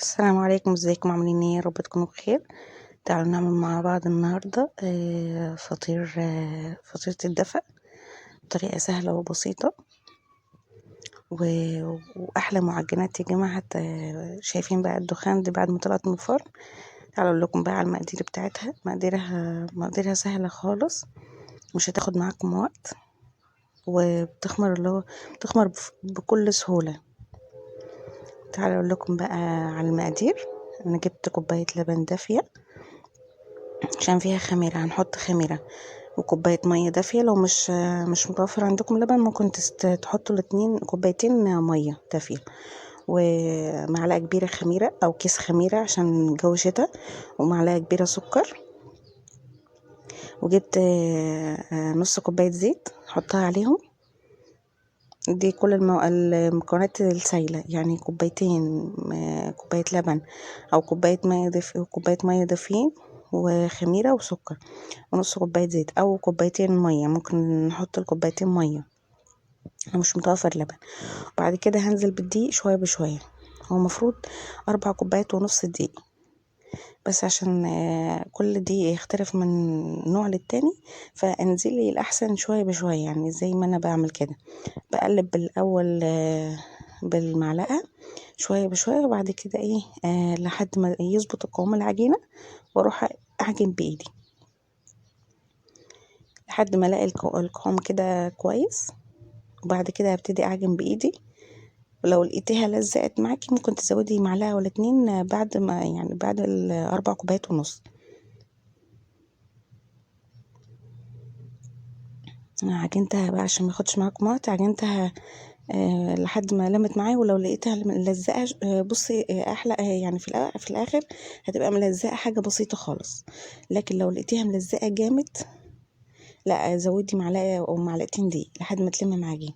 السلام عليكم، ازيكم؟ عاملين ايه؟ يا رب تكونوا بخير. تعالوا نعمل مع بعض النهارده فطير، فطيرة الدفا، بطريقة سهلة وبسيطة واحلى معجنات يا جماعة. حتى شايفين بقى الدخان دي بعد ما طلعت من الفرن. تعالوا اقول لكم بقى على المقادير بتاعتها. مقاديرها سهلة خالص، مش هتاخد معاكم وقت، وبتخمر اللي هو بتخمر بكل سهولة. تعالوا اقول لكم بقى على المقادير. انا جبت كوباية لبن دافية عشان فيها خميرة، هنحط خميرة، وكوباية مية دافية. لو مش متوفر عندكم لبن ممكن تحطوا الاتنين كوبايتين مية دافية، ومعلقة كبيرة خميرة او كيس خميرة عشان جو شتا، ومعلقة كبيرة سكر. وجبت نص كوباية زيت حطها عليهم. دي كل المكونات السايلة، يعني كوبايتين، كوباية لبن او كوباية مية دافية، وكوباية مية دافيين، وخميرة وسكر، ونص كوباية زيت او كوبايتين مية. ممكن نحط الكوبايتين مية لو مش متوفر لبن. بعد كده هنزل بالدقيق شوية بشوية. هو المفروض 4 كوبايات ونص دقيق، بس عشان كل دقيق يختلف من نوع للتاني، فانزلي الأحسن شوية بشوية، يعني زي ما أنا بعمل كده، بقلب بالأول، بالمعلقة شوية بشوية، وبعد كده لحد ما يظبط القوام العجينة، واروح أعجن بإيدي لحد ما الاقي القوام كده كويس. وبعد كده هبتدي اعجن بايدي، ولو لقيتيها لزقت معاكي ممكن تزودي معلقه ولا 2 بعد ما، يعني بعد الاربع كوبايات ونص. انا عجنتها بقى عشان ما ياخدش معاكم وقت، عجنتها لحد ما لمت معايا. ولو لقيتها ملزقه، بصي، احلى، يعني في الاخر هتبقى ملزقه حاجه بسيطه خالص. لكن لو لقيتيها ملزقه جامد، لا، زودي معلقه او معلقتين دقيق لحد ما تلم معاكي.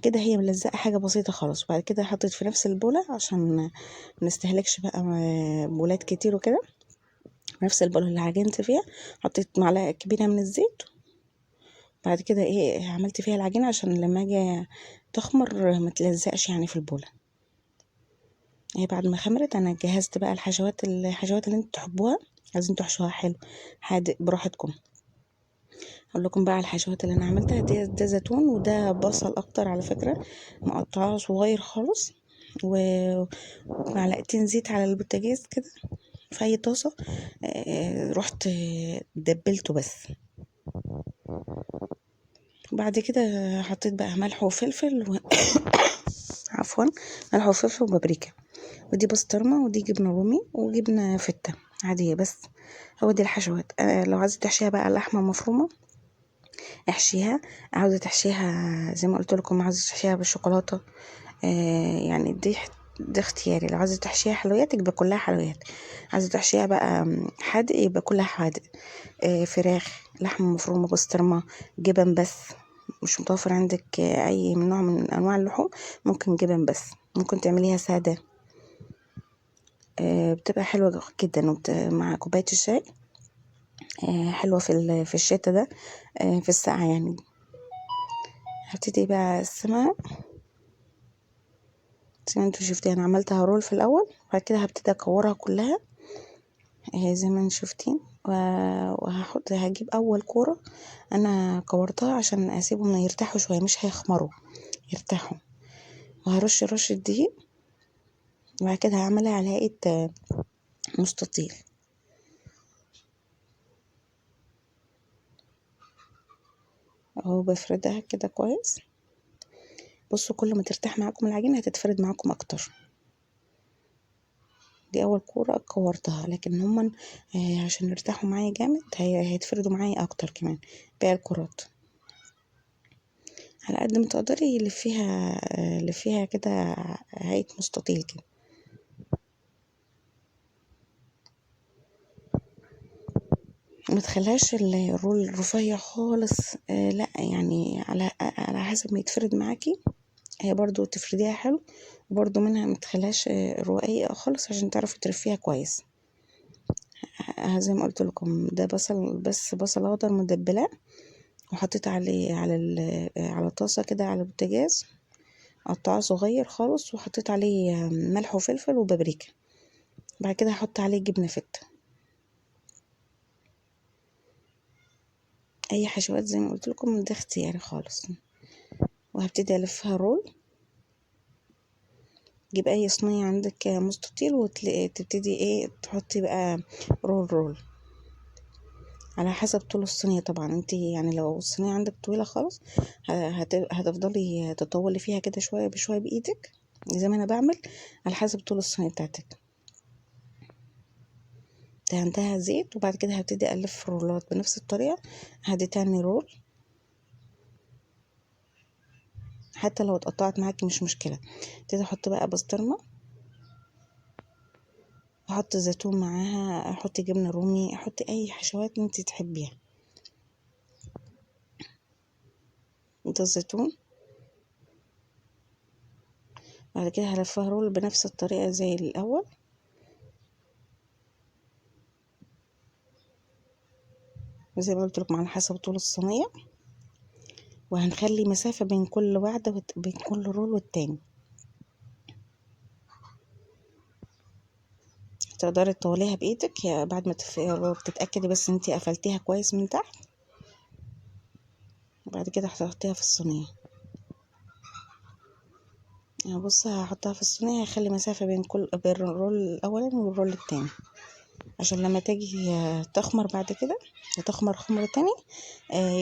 كده هي ملزقه حاجه بسيطه خالص. وبعد كده حطيت في نفس البوله عشان ما نستهلكش بقى بولات كتير وكده. نفس البوله اللي عجنت فيها حطيت معلقه كبيره من الزيت. بعد كده عملت فيها العجينه عشان لما اجي تخمر ما تلزقش في البوله. هي بعد ما خمرت انا جهزت بقى الحشوات اللي انتوا تحبوها، عايزين تحشوها حلو حادق براحتكم. اقول لكم بقى على الحشوات اللي انا عملتها. ده زيتون وده بصل اخضر على فكره، مقطعاه صغير خالص، ومعلقتين زيت على البوتاجاز كده في اي طاسه. رحت دبلته بس. بعد كده حطيت بقى ملح وفلفل عفوا، ملح وفلفل وبابريكا، ودي بسطرمه، ودي جبنه رومي، وجبنه فته عاديه. بس هو دي الحشوات. لو عايزه تحشيها بقى لحمه مفرومه احشيها، عاوزه تحشيها زي ما قلت لكم، عاوزه تحشيها بالشوكولاته، يعني دي اختياري. لو عايزه تحشيها حلويات يبقى كلها حلويات، عايزه تحشيها بقى حادق يبقى كلها حادق، فراخ، لحمه مفرومه، بسطرمه، جبن بس. مش متوفر عندك اي نوع من انواع اللحوم ممكن جبن بس، ممكن تعمليها ساده، بتبقى حلوه جدا، مع كوبايه الشاي، حلوه في الشتا ده، في السقعه يعني. هبتدي بقى اقسمها زي ما انتوا شفتين، انا عملتها رول في الاول، وبعد كده هبتدي اكورها كلها اهي زي ما انتوا شفتين. هجيب اول كوره انا كورتها عشان اسيبهم يرتاحوا شويه، مش هيخمروا، يرتاحوا. وهرش رشه دقيق، وبعد كده هعملها على هيئه مستطيل. اهو بفردها كده كويس. بصوا كل ما ترتاح معاكم العجينه هتتفرد معاكم اكتر. دي اول كوره كورتها، لكن هما، عشان يرتاحوا معايا جامد هيتفردوا معايا اكتر كمان باقي الكرات. على قد ما تقدري لفيها كده هيئه مستطيل كده. ما تخليهاش الرول رفيع خالص، لا، على حسب ما يتفرد معاكي، هي برضو تفرديها حلو، وبرضو منها ما تخليهاش رقيقة خالص عشان تعرفي ترفيها كويس. زي ما قلت لكم ده بصل، بس بصل اخضر مدبلاه، وحطيت عليه على طاسه كده على البوتاجاز، قطعه صغير خالص، وحطيت عليه ملح وفلفل وبابريكا. بعد كده هحط عليه جبنه فته. اي حشوات زي ما قلت لكم ده اختياري خالص. وهبتدي الفها roll. جيب اي صينية عندك مستطيل وتبتدي ايه تحطي بقى roll roll على حسب طول الصينية. طبعا انت يعني لو الصينية عندك طويلة خالص هتفضلي تطولي فيها كده شوية بشوية بايدك زي ما انا بعمل، على حسب طول الصينية بتاعتك. دهنتها زيت، وبعد كده هبتدي الف رولات بنفس الطريقة. هدي تاني roll، حتى لو اتقطعت معاكي مش مشكلة. ابتدي احط بقى بسطرمه، احط زيتون معاها، احط جبنه رومي، احط اي حشوات انت تحبيها. ده الزيتون. بعد كده هلفها roll بنفس الطريقة زي الاول. زي ما قلت لكم على حسب طول الصينية، وهنخلي مسافة بين كل واحدة بين كل roll والتاني. تقدري تطوليها بايدك يا بعد ما تتاكدي بس انتي قفلتيها كويس من تحت. وبعد كده هتحطيها في الصينية. بص هحطها في الصينية، هخلي مسافة بين ال roll الاولاني وال roll التاني، عشان لما تيجي تخمر بعد كده هتخمر خمر تاني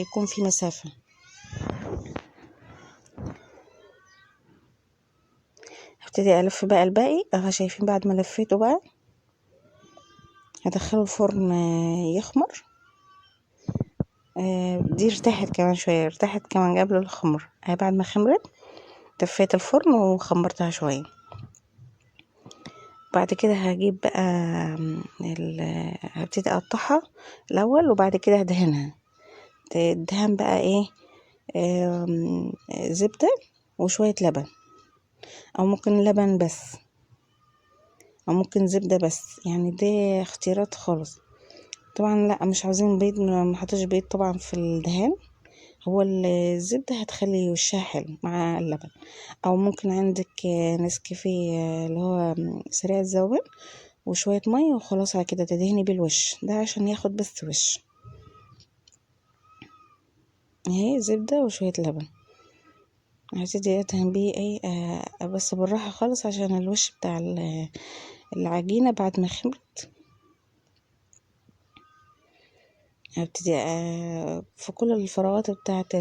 يكون في مسافة. هبتدي الف بقى الباقي اهو. شايفين بعد ما لفيته بقى هدخله الفرن يخمر. دي ارتاحت كمان شوية، ارتاحت كمان قبل الخمر. بعد ما خمرت دفيت الفرن وخمرتها شوية. بعد كده هجيب بقى هبتدي اقطعها الاول، وبعد كده هدهنها. الدهان بقى ايه؟ زبدة وشوية لبن، او ممكن لبن بس، او ممكن زبدة بس، يعني دي اختيارات خالص. طبعا لا مش عاوزين بيض، ما حطيتش بيض طبعا في الدهان، هو الزبدة هتخلي وشها حلو مع اللبن. او ممكن عندك نسكافيه اللي هو سريع الذوبان وشوية مية وخلاص على كده تدهني بالوش ده عشان ياخد بس وش. اهي زبدة وشوية لبن، هبتدي ادهن بيه ايه بس بالراحة خالص عشان الوش بتاع العجينة بعد ما خمرت. هبتدي في كل الفراغات بتاعت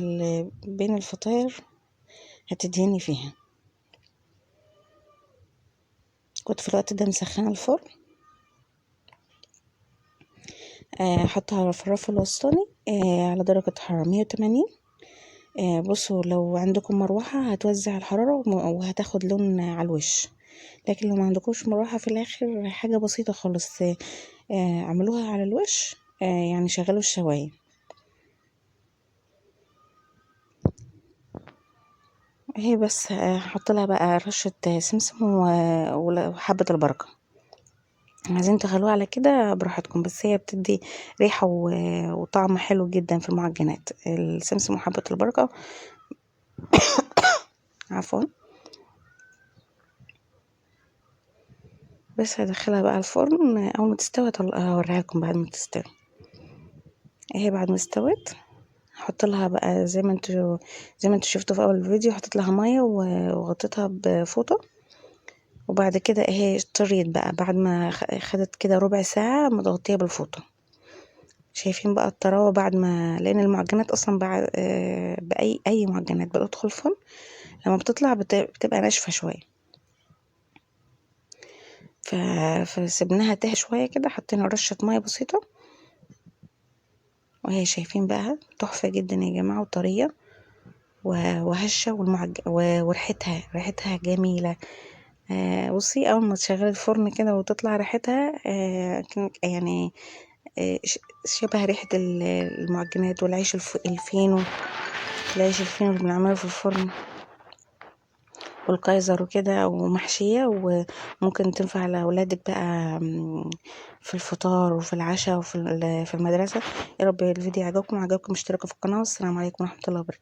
بين الفطاير هتدهني فيها. كنت في الوقت ده مسخنه الفرن، حطها في الرف الوسطاني على درجه حرارة 180. بصوا لو عندكم مروحة هتوزع الحرارة وهتاخد لون على الوش، لكن لو ما عندكوش مروحة في الاخر حاجة بسيطة خالص، اعملوها على الوش، يعني شغلوا الشوايه. هي بس هحط لها بقى رشه سمسم وحبه البركة. عايزين تخلوها على كده براحتكم، بس هي بتدي ريحه وطعم حلو جدا في المعجنات، السمسم وحبه البركة. عفوا، بس هدخلها بقى الفرن اول ما تستوي هوريها لكم بعد ما تستوي. اهي بعد ما استوت هحط لها بقى زي ما انتوا شفتوا في اول الفيديو، حطيت لها مية وغطيتها بفوطه. وبعد كده اهي طريت بقى بعد ما خدت كده ربع ساعة متغطيه بالفوطه. شايفين بقى الطراوه بعد ما، لان المعجنات اصلا بعد باي اي معجنات بتدخل الفرن لما بتطلع بتبقى ناشفة شوية، فسيبناها تهدى شوية كده، حطينا رشه مية بسيطة. وهي شايفين بقى تحفة جدا يا جماعة، وطريه وهشه، وريحتها ريحتها جميلة. بصي اول ما تشغلي الفرن كده وتطلع ريحتها يعني شبه ريحه المعجنات والعيش الفينو، العيش الفينو اللي بنعمله في الفرن والكايزر وكده، ومحشيه. وممكن تنفع لاولادك بقى في الفطار وفي العشاء وفي في المدرسة. يا رب الفيديو عجبكم، عجبكم اشتركوا في القناة. والسلام عليكم ورحمة الله وبركاته.